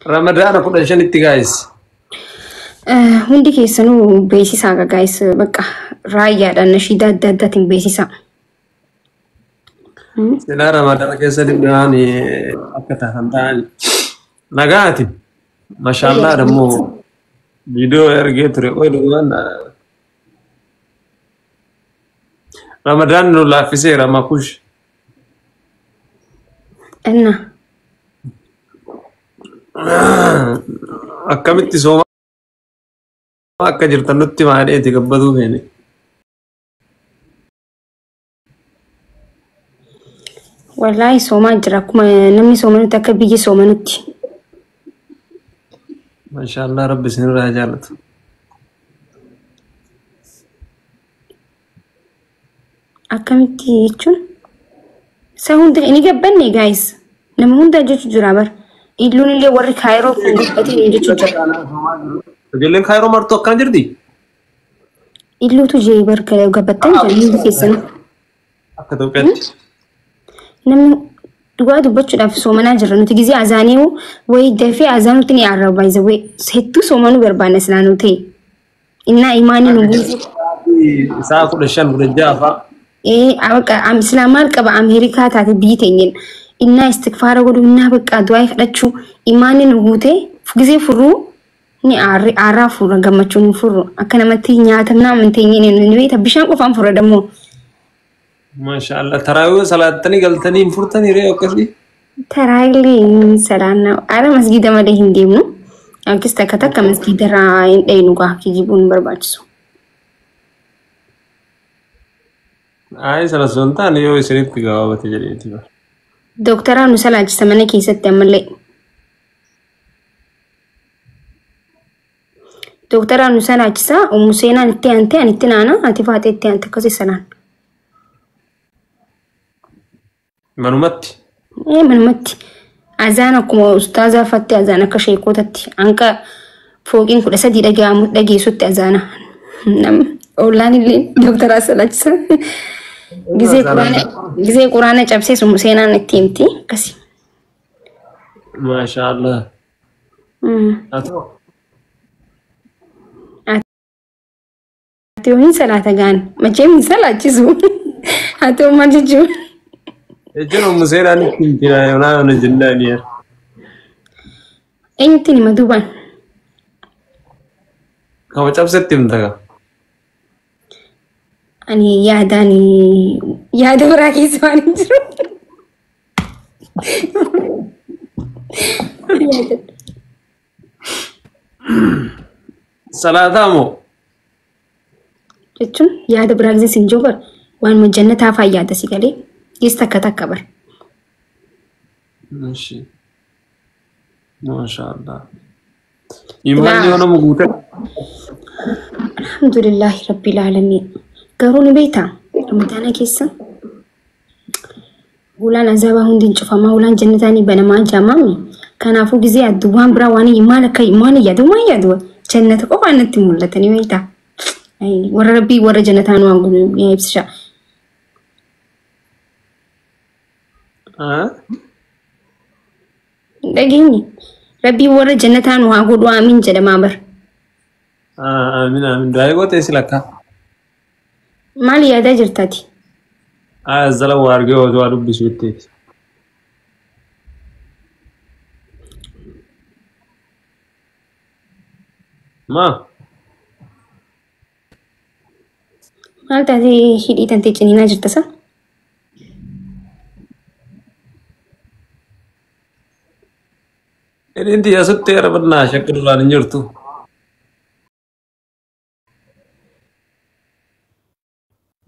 Ramadaana 15tti guys. Hundi keessanuu beeksisaa guys, bakka raayyaadhaan nashiidaa adda addaatiin beeksisaa. Silaa Ramadaana keessa dhibnaan akka taatan ta'an. Nagaati. Mashaallaa dammoo viidiyoo ergee ture. Qoy dhugumaan Ramadaan nu laaffiseera makush. Inna. Akkamitti sooma akka jirtan nutti maadheeti gabbatuu feene. Wallaahi soomaa jira akkuma namni soomanutti akka biyyi soomanutti. Mashaallaa rabbi isinirraa haa jaallatu. Akkamitti jechuun isa hunda ni gabbanne guys. Nama hunda jechuu jira bar. Illuun illee warri kaayiroo kun gabbatee jechuu jira. Ijoolleen kaayiroo martuu akkana jirti? Illuutu jee bar gabbattan jira hundi keessanuu. Akka Itoophiyaatti. Namni dhugaa dubbachuudhaaf soomanaa jirra. Nuti gizee azaanii wayii dafee azaanutti ni aarra by the way. Hedduu soomanuu barbaanna silaa nu ta'e. Innaa imaanii nu buuse. Sa'a 15 16 fa'a. Ee bakka silaa maal qaba Ameerikaa taate biyyi teenyeen. Innaa istikfaara godhu innaa bakka du'aa kadhachuu imaanii nu guute gizee furruu ni aarri aarraa furra gammachuun hin furru. Akka namatti nyaatamnaa amanteenyeen ni beekta bishaan qofaan furra dammoo. Maasha Allah. Taraawii salaattanii galtanii hin furtanii ree akkasii? Taraayillee hin salaannaa. Ara masgiida malee hin deemnu. Yookiis takka takka masgiida irraa hin dhaynu gaa kijibuun hin barbaachisu. Ayi sana osoo hin taane yoo isinitti gabaabate jedheeti. Dooktaraa nu salaachisa mana keessatti ammallee. Dooktaraa nu salaachisa. Ummu seenaan itti aantee ani itti naana ati faatee itti aante akkasii salaan. Manumatti. Ee manumatti. Azaan akkuma ustaazaa fatti azaan akka sheekotatti hanqa fooqiin 13 dhaga'amu dhageessutti azaana. Nam ollaan illee dooktaraa salaachisa. Gizee quraana gizee quraana cabsee sun seenaan itti himti akkasi. Maasha Allah. Atoo. Ati hin salaata gaan macheem hin salaachisu. Ati maal jechuun? Jechuun ummu seenaan itti himti naa yoona jennaan yaa. Eenyutti hima duubaan? Kama cabsetti himta gaa. Ani yaadaan yaada biraa keessa waan hin jiru. Salaataa moo? Jechuun yaada biraa keessa hin jiru bar waanuma jannataa fa'aa yaada si galee geessa takka takka bar. Ishi. Maasha Allah. Imaanni yoo nama guute. Alhamdulillahi rabbil aalamiin. Garuu ni beektaa ramadaana keessa hulaan azaabaa hundi hin cufamaa hulaan jannataa ni banamaa jaamaami. Kanaafuu gizee addu waan biraa waan maal akka maal yaadu maal yaadu jannata qofaan natti mul'ata ni beektaa. Warra rabbii warra jannataa nu waan godhu ni ibsisha. Dhageenye rabbii warra jannataa nu haa godhu amiin jedhamaa bar. Amiin amiin. Du'aa gootee si lakkaa. Maal yaadaa jirtaati? Zala waa argee waa dubbisu jetteeti. Maa? Maal taatee hidhii tantee ciniinaa jirta sa? Hidhiin tiyya asitti arabannaa shakka duraan hin jirtu.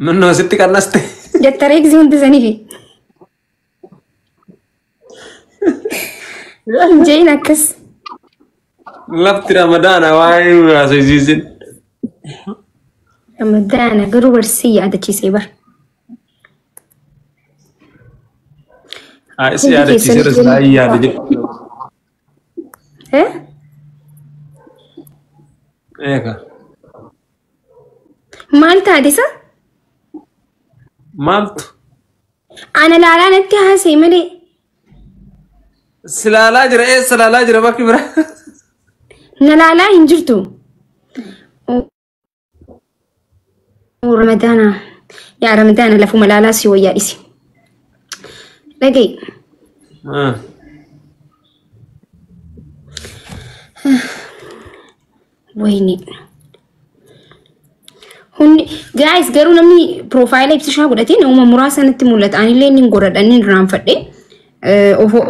Minnoo sitti qannaste. Jettaree gisee hundi saniifi. Jeen akkas. Lafti ramadaana waa'ee haasofsiisin. Ramadaana garuu barsii yaadachiisee bar. Haa isi yaadachiiseera silaa hin yaada jedhu. Eh? Eega. Maal taate isa? Maaltu? Ana laalaa natti haasa'e malee. Silaalaa jira, eessa laalaa jira bakki bira? Na laalaa hin jirtu. Ramadaana. Yaa Ramadaana, lafuma laalaa si wayyaa dhisi. Dhaga'i. Wayne. Hundi guys, garuu namni profile Ibsishaa godhatee nama muraasa natti mul'ata. Anillee inni godhadha, inni irraanfadhe.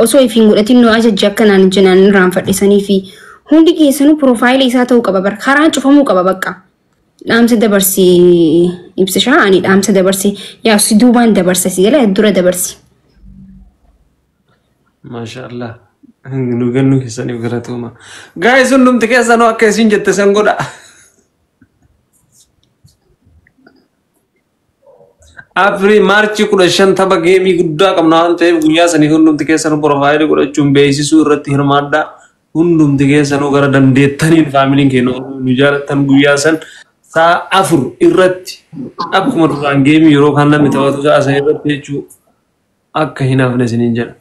Osoo ifiin godhatin nu ajajja akkanaan jenaan irraanfadhe sanii fi hundi keessanuu profile isaa ta'uu qaba bara. Karaan cufamuu qaba bakka. Dhaamsa dabarsi Ibsishaa, ani dhaamsa dabarsi, yaa si duubaan dabarsa, si jala dura dabarsi. Maashaallah. Nu gannu keessaniif galatooma. Guys, hundumti keessanuu akka isin jette san godha. April March 15 tapha game guddaa qabna waan ta'eef guyyaa sanii hundumti keessanuu profile godhachuun beeksisuu irratti hirmaadhaa. Hundumti keessanuu gara dandeettaniin faamiliin keenya nu jaalattan guyyaa san sa'a 4 irratti akkuma duraan game yeroo kan namni taphatu sa'a san irratti jechuu akka hin hafne isiniin jedha.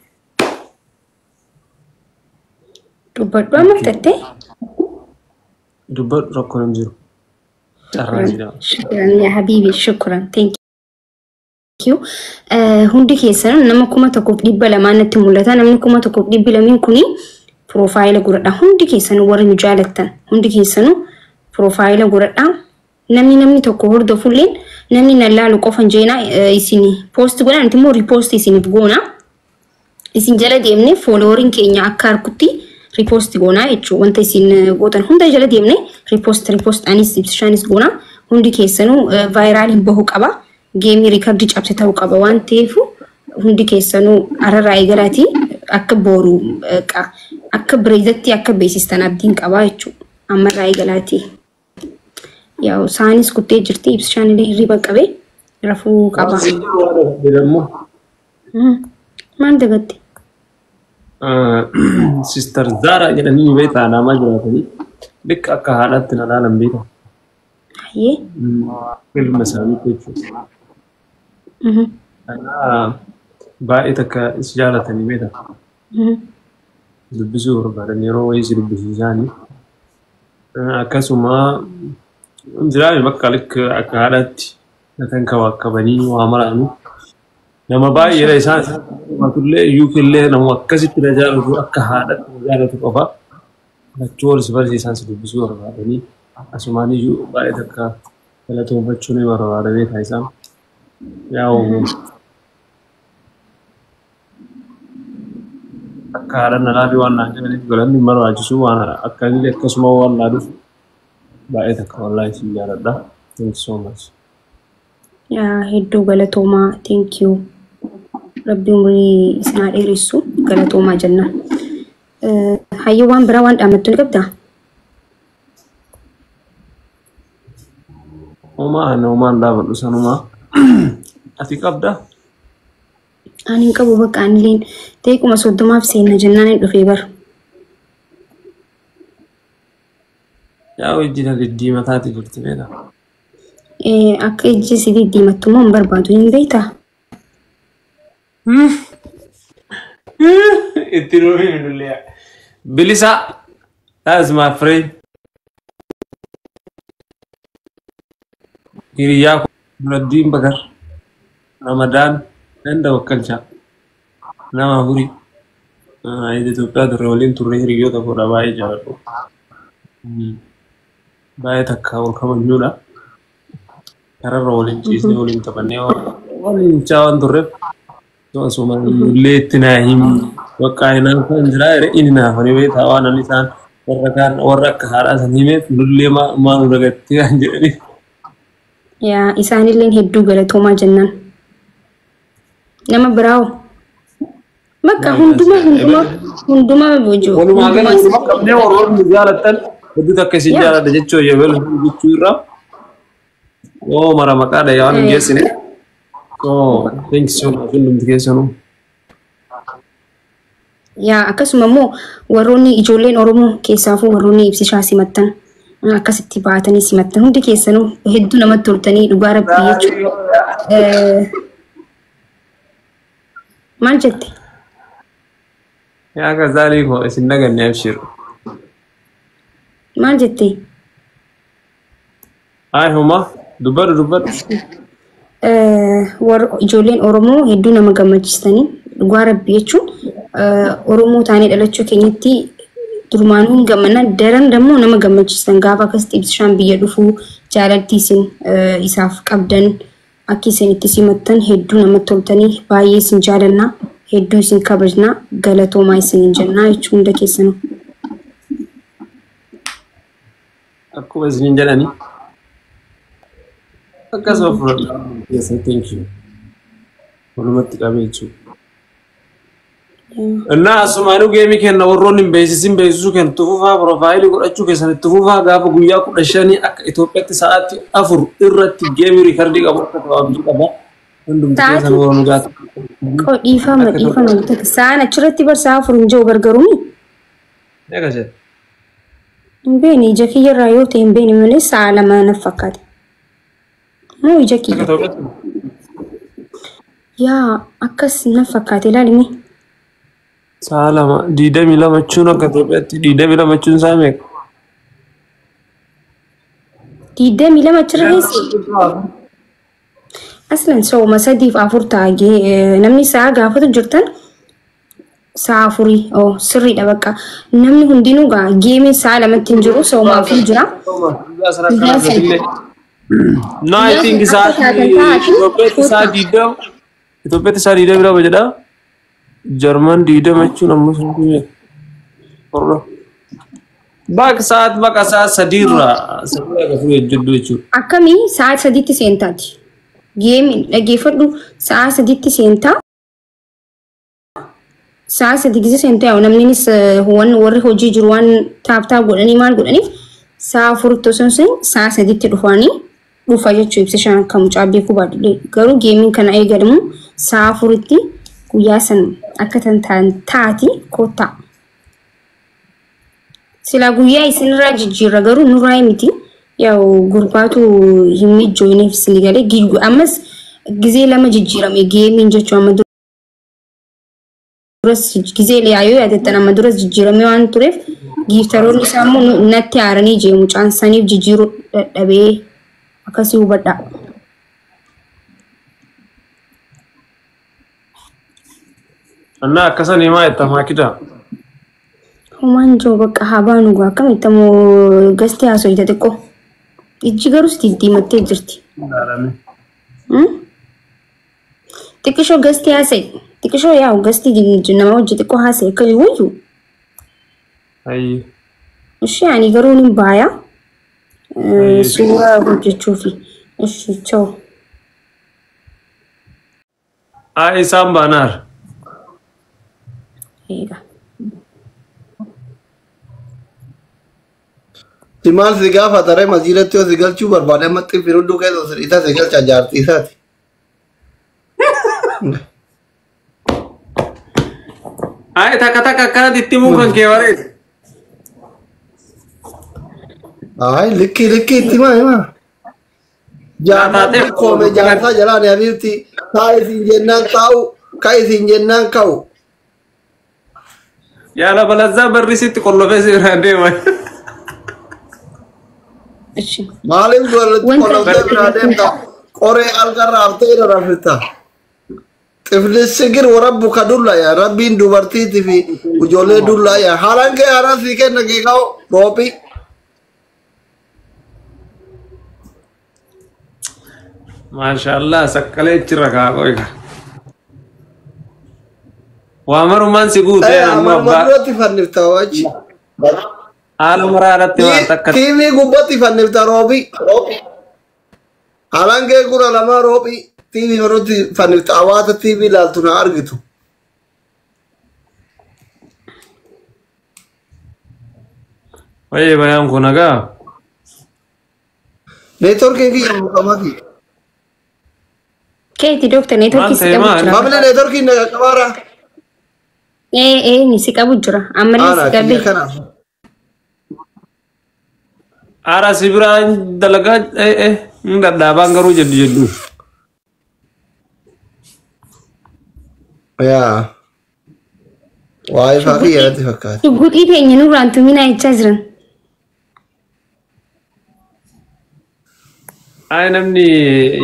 Dubbadhu amma fixattee? Dubbadhu, rakkoon hin jiru. Carraa jira. Shukran yaa habiibi, shukran. Thank you. Hundi keessanuu nama 1200 natti mul'ata. Namni 1200 kuni profile godhadha. Hundi keessanuu warri nu jaalattan hundi keessanuu profile godhadha. Namni tokko hordofulleen namni na laalu qofa hin jeenaa, isin post godhaa, nuti immoo repost isiniif goona. Isin jala deemnee followeriin keenya akka harkutti repost goonaa jechuudha. Wanta isin gootan hunda jala deemnee repost repost anis Ibsishaanis goona. Hundi keessanuu viraliin bahuu qaba. Game record cabse ta'uu qaba waan ta'eef hundi keessanuu ararraa eegalaatii akka booru akka bireezatti akka beeksistan abdiin qabaa jechuudha. Ammarraa eegalaatii. Yaa'u isaanis kuttee jirti, Ibsishaan illee hirriba qabee rafuu qaba. Maal dagatte? Sister Zara jedhanii beektaa, namaa jiraatanii bikka akka haadhaatti na laalan beektaa. Hayyee. Ilma isaaniitti jechuudha. Kanaaf baay'ee takka si jaalatanii beektaa. Dubbisuu barbaadan yeroo wayii si dubbisiisaanii. Akkasuma jiraame bakka akka haadhaatti na tankabaakkabanii waa maraanu. Nama baay'eedha isaan illee iyyuu nama akkasitti na jaalatu, akka haadhaatti na jaalatu qofa. Lachuu wal si barsiisan si dubbisuu barbaadanii asumaan iyyuu baay'ee takka galatoonfachuu ni barbaada beekaa isaan. Yaa'u akka haadha na laalii waan naan jedhaniif galanni hin barbaachisu, waan akka illee akkasuma waan naa dhufu baay'ee takka wallaahi sin jaaladha. Thank you so much. Yaa hedduu galatoomaa, thank you. Rabbi umurii isin haa dheeressu, galatoomaa jenna. Hayyuu, waan biraa waan dhaammattu ni qabdaa? Homaa ani homaan dhaabadhu sanumaa. Ati qabdaa? Ani hin qabu, bakka anilleen teequma 30f seenna jennaan hin dhufee bara. Yaa hojii na diddiimataati jirti beekaa. Akka ijji si diddiimattu immoo hin barbaadu, hin beektaa? Itti nuuf himnullee. Bilisa. That's my friend. Hiriyaa koo Nuraddiin Bakar. Ramadaan Ganda Wakkalchaa. Nama afurii. Itoophiyaa turre, waliin turre, hiriyoota koodha, baay'ee jaalladhu. Baay'ee takka wal kabajnuudha. Kararra waliin ciisnee, waliin taphannee, waliin waan turreef asuma illee itti naa himi. Bakka hinaaffaan jiraa jedhe, inni naafanii beektaa waan ani isaan warra kaan warra akka haadhaa san himeef nullee maa nu dagattee kan jedhanii. Yaa isaanilleen hedduu galatoomaa jennaan. Nama biraawoo? Bakka hundumaa hundumaa hundumaa boojuu. Walumaa gala waluma qabnee warroonni nu jaalattan hedduu takka isin jaaladha jechuu yabelu jechuu irraa yoo mara maqaa dhaya waan hin geessine. So thank you so much hundumti keessanuu. Yaa akkasuma immoo warroonni ijoolleen Oromoo keessaafuu warroonni Ibsishaa simattan, akkasitti baatanii simattan, hundi keessanuu hedduu namatti toltanii, dhugaa rabbii jechuudha. Maal jette? Yaa kazaalii koo isin daganne abshir. Maal jettee? Ay huma dubbadhu dubbadhu. Warra ijoolleen Oromoo hedduu nama gammachiistanii, dhugaa rabbi jechuun Oromoo taanee dhalachuu keenyatti durumaanuu hin gammanna, daran dammoo nama gammachiistan gaafa akkasitti ibsishaan biyya dhufuu jaalaltii isin isaaf qabdan, akka isin itti simattan hedduu namatti toltanii, baay'ee isin jaalannaa, hedduu isin kabajnaa, galatoomaa isin jennaa jechuun hunda keessanuu. Akkuma isiniin jedhani. Akkasuma fudhadha. Yes, thank you. Walumatti qabee jechuudha. Innaa asumaanuu geemii kenna warroonni hin beeksisin beeksisuu kennu itti fufaa, profile godhachuu keessan itti fufaa. Gaafa guyyaa 15 akka Itoophiyaatti sa'aatii 4 irratti geemii record qabu akka ta'u abdii qaba. Hundumti keessan warra nu gaata. Dhiifama, dhiifama. Sa'aan achirratti bar sa'a 4 hin jiru gargaruuni. Meeqa jedhe? Hin beekne, ija kiyyarraa yoo ta'e hin beekne malee sa'a 2 naf fakkaate. Moo ija Akka kiyya? Itoophiyaatti. Yaa, akkas naf fakkaate, ilaalimi. Sa'a 2 22 jechuun akka Itoophiyaatti 22 jechuun isaa meeqa? 22 achirra keessa. Aslan sooma sadiif afur ta'a, namni sa'a gaafatu jirtan sa'a 4 oh sirriidha, bakka namni hundinuu gaa geemiin sa'a 2tti hin jiru, sooma 4 jira. No, I think sa'aatii Itoophiyaatti sa'a 20, Itoophiyaatti sa'a 22 jedha. Jarman 20 jechuun ammoo sun kun torba. Bakka sa'aat bakka sa'a sadiirraa sadii haga afurii hojjedhu jechuudha. Akkamii sa'a 3tti seentaati? Geemiin dhaggeeffadhu, sa'a 3tti seentaa. Sa'a 3 gizee seentaa yaa'u namninis waan warri hojii jiru waan tap tap godhanii maal godhaniif sa'a 4tti osoo hin seeni sa'a 3tti dhufanii dhufa jechuu ibsishaan akka mucaa beekuu baadhule, garuu geemiin kana eegalamu sa'a 4tti guyyaa san akka tan taati kottaa. Silaa guyyaa isinirraa jijjiirra, garuu nurraa miti. Yaa'u gurbaatu hin mijjooneef isin galee ammas gizee lama jijjiirame geemiin jechuun, amma duras gizee yaayoo yaadattan, amma duras jijjiirame waan tureef gifteroonni isaa immoo natti aaranii jee mucaan saniif jijjiiruu dadhabee, akkasii hubadhaa. Annaa akkasanii maa itti maakida? Homaan jiru, bakka haa baanu gaa, akkamitti ammoo gastee haasofte xiqqoo. Ijji garuu si diimattee jirti. Xiqqishoo gastee haasa'e. Xiqqishoo yaa'u gastii nama hojii xiqqoo haasa'e akka wayyu. Ayyi. Ishee ani garuu ni baaya. Suuraa hojjechuufi. Ishee chao. Haa, isaan baanaar. Eega. Si maal si gaafata ree? Masjiidatti yoo si galchuu barbaade amma xifir hunduu keessa isa si galcha, jaartii isaati. Ay, takka takka akkanatti itti himuu kan kee bareedu. Ay, likkii likkii itti himaa himaa. Jaartii koome jaarsaa jalaan habiibti, taa isin jennaan taa'u, ka isin jennaan ka'u. Yaala balazzaa barri sitti qollofee si biraan deema. Ishi. Maaliif dubarratti Wanta qolloftee biraa deemta? Qoree algarraa haftee irra rafita. Xiflissi gir warabbu ka dulla yaa rabbiin dubartiitii fi ijoollee dullaa yaa haalaan kee haaraan sii kenna kee ka'u roophii. Maashaallah, sakkalee achirra kaa qoy. Waa marumaan si guutee ammoo Amanuma abbaa duratti fannifta wachi. Haala maraadhaatti waan takka. TV gubbatti fannifta roobii. Haalaan kee gura lamaa roobii TV irratti fannifta, hawaasa TV ilaaltu na argitu. Wayyee, bayaan kun nagaa. Neetworkiin kiyya mukamati. Keeti dooktar, neetworkii si Maal ta'e qabu maal? jira. Maamila neetworkiin na qaqqabaara. Ee ee, ni si qabu jira. Ammallee si Haala qabee. kiyya kanaaf. Haara si biraan dalagaa hin dadhaabaan garuu jedhu jedhu. Yaa. Waa'ee kiyya natti fakkaata. Shugguxii teenya nurraan tuminaa jechaa jiran. Ay namni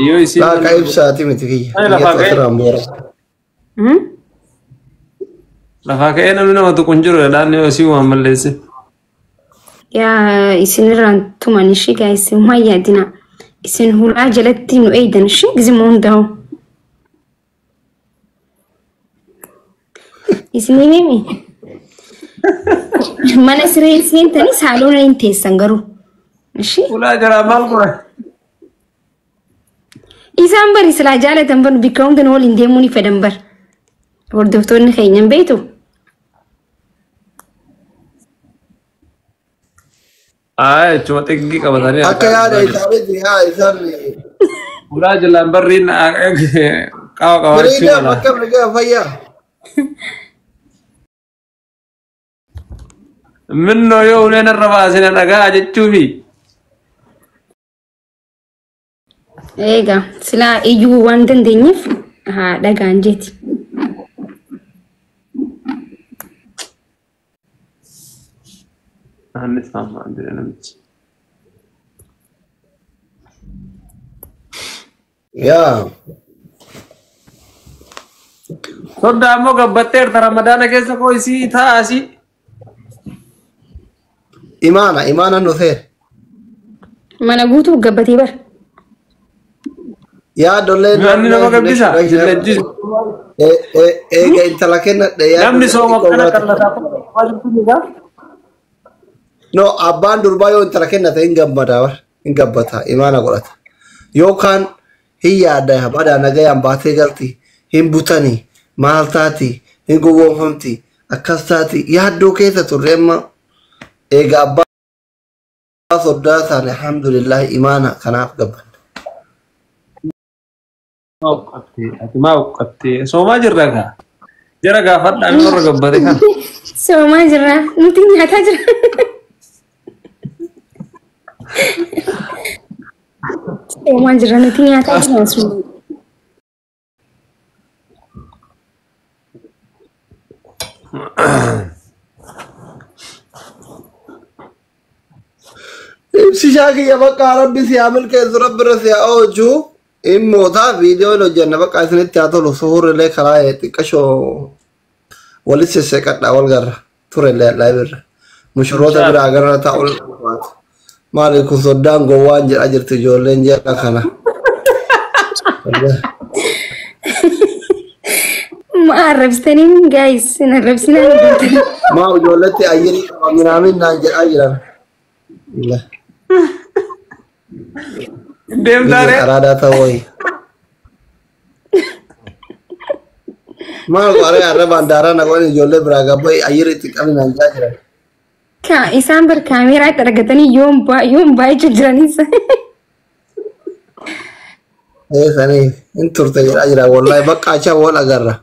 yoo isin Laaqa ibsaati miti kiyya. Ay, lafaa Kiyyatu ka'e. asirraan boora. Lafaa ka'ee namni nama tuqu hin jiru dhaan yoo isin waan malleesse. Yaa isinirraan tuman ishii gaayis homaa yaadina. Isin hulaa jalatti nu eeydan ishii gizima hundaa'u. Isinii mimi mana siree seentanii saaloona hin teessan garuu. Ishii Ulaa jalaa maal godha? isaan bari silaa jaalatan bar bikka hunda nu waliin deemuu ni fedhan bar. Hordoftoonni keenya hin beektu. Ay achuma xiqqii qabatanii Akka yaada isaaniiti yaa isaan. Ulaa jalaan barriin qaama qabaachuu Firiidhaan mala. bakka mirgaa fayyaa. Minnoo yoo uleen irra baasine dhagaa jechuufi. Egaa silaa iyyuu waan dandeenyeef haa dhagaan jeeti. Annis hammaan jedhe namichi. Yaa. Soddaa ammoo gabbatteerta ramadaana keessa koo isii taa'asii. Imaana imaana nu seera. Mana guutuu gabbatee bara. Yaa dollee. Namni nama gabbisa. Jillajjisu. Eega intala kennadhe yaa. Namni sooma akkana kallataa. No abbaan durbaa yoo intala kennate hin gammadaa bar hin gabbata imaana godhata. Yookaan hin yaadda badaa nagayaan baatee galti hin butani maal taati hin gowwoomfamti akkas taati yaaddoo keessa turre amma eega abbaa soddaa taane alhamdulillah imaana kanaaf gabbanna. Ati maa uqqattee soomaa jirra kaa. Jara gaafadhaa inni warra gabbate kana. Soomaa jirra. Nuti nyaataa jira. Soomaa jirra nuti nyaataa jira. Ibsishaa kiyya bakka rabbi si haa milkeessu rabbi irra si haa oolchu. Immoota viidiyoon hojjenna bakka isinitti haa tolu suhurrilee karaa xiqqashoo walit sesseqadha wal garra turellee live irra. Mushiroota biraa garra taa'u maali kun soddaan gowwaan jedha jirti ijoolleen jedha kana. Ma arrabsitaniin gaayis hin arrabsinaan ijoollee. Maa ijoolletti ayyirii qaba minaamin naan jedhaa jiran. Deemtaaree. Araadaa ta'uu wayi. Maal qoree arrabaan daaraa na godhan ijoollee biraa gabba ayyirii itti qabni naan jedhaa jiran. Ka isaan bar kaameeraatti argatanii yoom yoom baay'ee jiranis. Sanii hin turte jedhaa jira wallahi bakka acha wal agarra.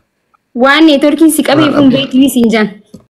Waan neetworkiin si qabeef hin beektu siin jaan.